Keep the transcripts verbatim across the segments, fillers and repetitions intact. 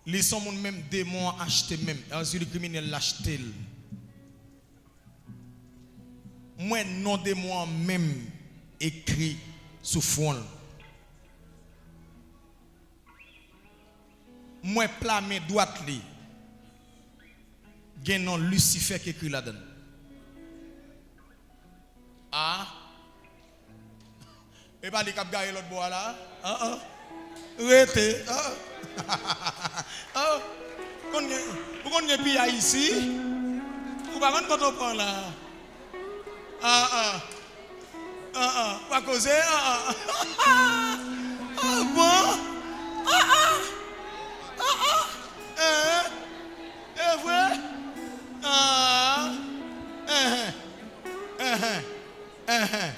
Li se yon moun menm demon an achte menm. Èzili kriminèl la achte l. M wè non demon an menm ekri sou fwon l. M wè pla men dwat li gen non Lisifè ki ekri ladan l. A. E pa li k ap gaye lòt bò a la? An, an. Rete. An, an. An. Konn gen, ou konn gen piyay isi? Ou pa konn kote w pran la. An, an. An, an. Ou pa koze? An, an. An, bon? An, an. An, an. Enhen. E vre? An. Enhen. Enhen. Enhen.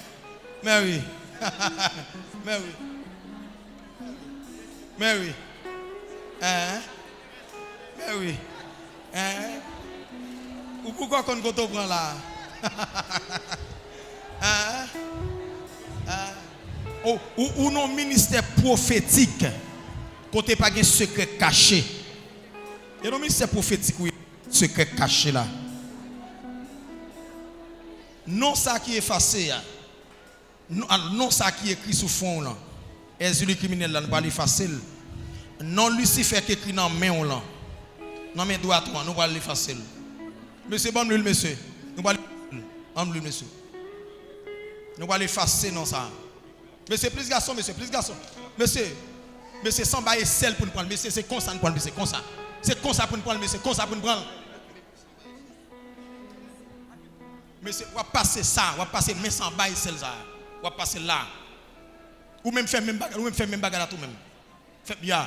Mary. Mary. Mary. Enhen. Mary. Enhen. Ou poukò konn kote w pran la? Enhen. Enhen. Ou, ou, ou nan ministè pwofetik. Kote pa gen sekrè kache. E nan ministè pwofetik ou ye, sekrè kache la. Non sa ki efase a. Non, al, non sa ki ekri sou fwon w lan. Èzili kriminèl la, nou pral efase l. Non Lisifè ki ekri nan men w lan. Nan men dwat ou an, nou pral efase l. Mesye, ban m lwil, mesye. Nou pral efase l. Ban m lwil, mesye. Nou pral efase non sa. Mesye, plis gason, mesye, plis gason. Mesye, mesye, se anba esèl pou n pran l. Mesye, se konsa n pran l, mesye, konsa. Se konsa pou n pran l, mesye, konsa pou n pran l. Mesye, w ap pase sa, w ap pase men sa anba esèl sa. W ap pase l la. Ou menm fè menm bagay, ou menm fè menm bagay la tou menm. Fè, ya.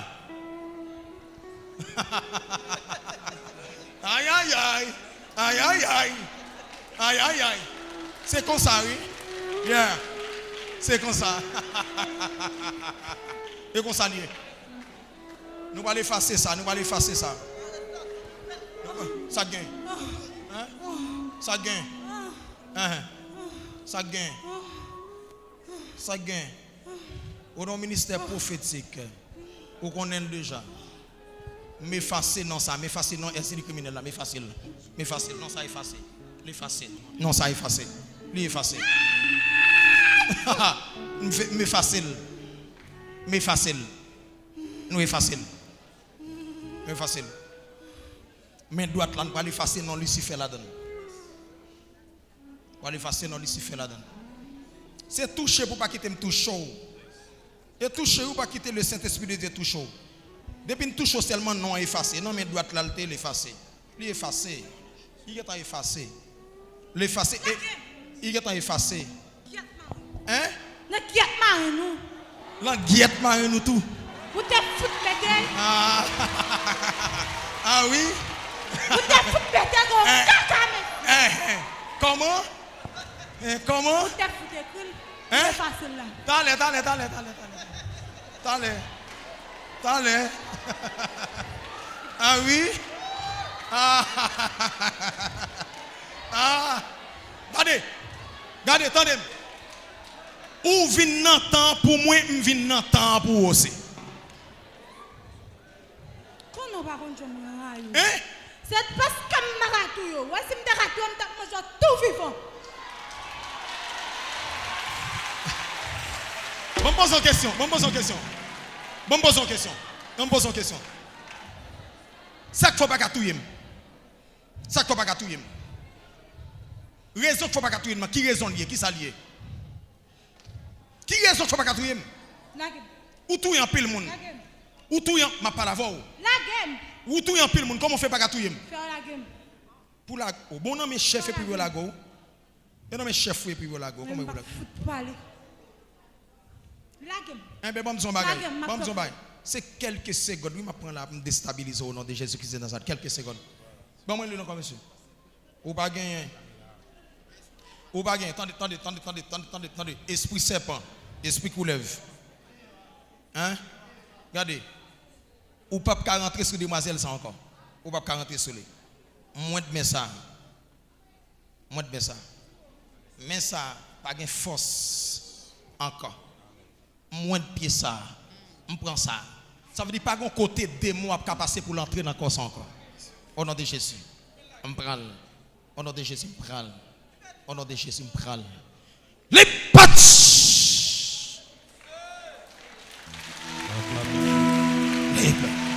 Ayayay. Ayayay. Ayayay. Se konsa, wi. Yeah. Se konsa. E konsa l ye. Nou pral efase sa, nou pral efase sa. Sa k gen? Hein? Sa k gen? Hein? Sa k gen? Sa k gen? Ou nan ministè pwofetik. Ou konnen l deja. M efase non sa, m efase non èzili kriminèl la, m efase l. M efase l, non sa efase. L efase. Non sa efase. Li efase. M fe-, m efase l. M efase l. Nou efase l. Nou efase l. Men dwat la, nou pral efase non Lisifè ladan l. Pral efase non Lisifè ladan l. Se touche pou pa kite m touche w. E touche ou pa kite le Saint-Esprit de Dieu touche w. Depi n touche w sèlman, non an efase. Nan men dwat la, l te, l efase. Li efase. Li gentan efase. L efase. E, li gentan efase. Hein? Nan gyèt mari nou. Nan gyèt mari nou tou. Ou te fout mete l. Ah. Ah wi. Ou te fout mete l kon kaka men. Eh, eh. Kòman? Eh, kòman? Ou te fout ekri l. Hein? Li fasil la. Talè, talè, talè, talè, talè. Talè. Talè. Ah wi. Ah. Ah. Gade. Gade, tande m. Ou vin nan tan an pou mwen, m vin nan tan an pou ou osi. Konnen w pa konn jan m rayi w. Hein? Se paske m pa ka touye w. Wè, si m te ka touye w, m t ap manje w tou vivan. Ban m poze w kesyon, ban m poze w kesyon. Ban m poze w kesyon. Ban m poze w kesyon. Sa k fè w pa ka touye m? Sa k fè w pa ka touye m? Rezon k fè w pa ka touye m nan, ki rezon l ye? Ki sa l ye? Ki rezon k fè w pa ka touye m? Lage m. Ou touye anpil moun. Lage m. Ou touye an-, m ap pale avè w. Lage m. Ou touye anpil moun, kòman w fè pa ka touye m? Fè w lage m. Pou la, o bon nan men chèf epi yo lage w. E nan men chèf ou epi yo lage w, kòman yo lage w? Fout pale. Lage m. Enben, ban m di w yon bagay. Lage m, m ap... Ban m di w yon bagay. Se kèlke segond, wi, m ap pran la pou m destabilize w o non de Jezi Kris de Nazarèt. Kèlke segond. Ban mwen li ankò, mesye. Ou pa genyen. Ou pa genyen. Tande, tande, tande. Espri sèpan. Espri koulèv. Hein? Gade. Ou p ap ka rantre sou demwazèl sa ankò. Ou p ap ka rantre sou li. Mwen men sa. Mwen men sa. Men sa pa gen fòs ankò. M wend pye sa. M pran sa. Sa vle di pa gen kote demon ap ka pase pou l antre nan kò sa ankò. O non de Jezi, m pran l. O non de Jezi, m pran l. O non de Jezi, m pran l. Li pati! Li pati!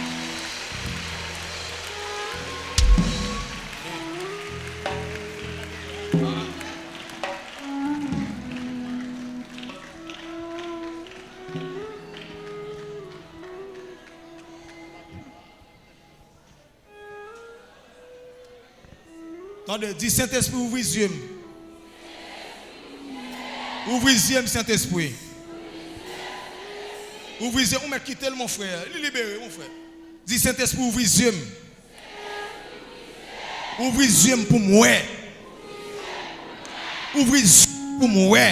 Tande, di, Sentespri, ouvri zye m. Ouvri zye m, Sentespri. Ouvri zye, ou mèt kite l, mon frè. Li libere, mon frè. Di, Sentespri, ouvri zye m. Ouvri zye m pou m wè. Ouvri zye m pou m wè.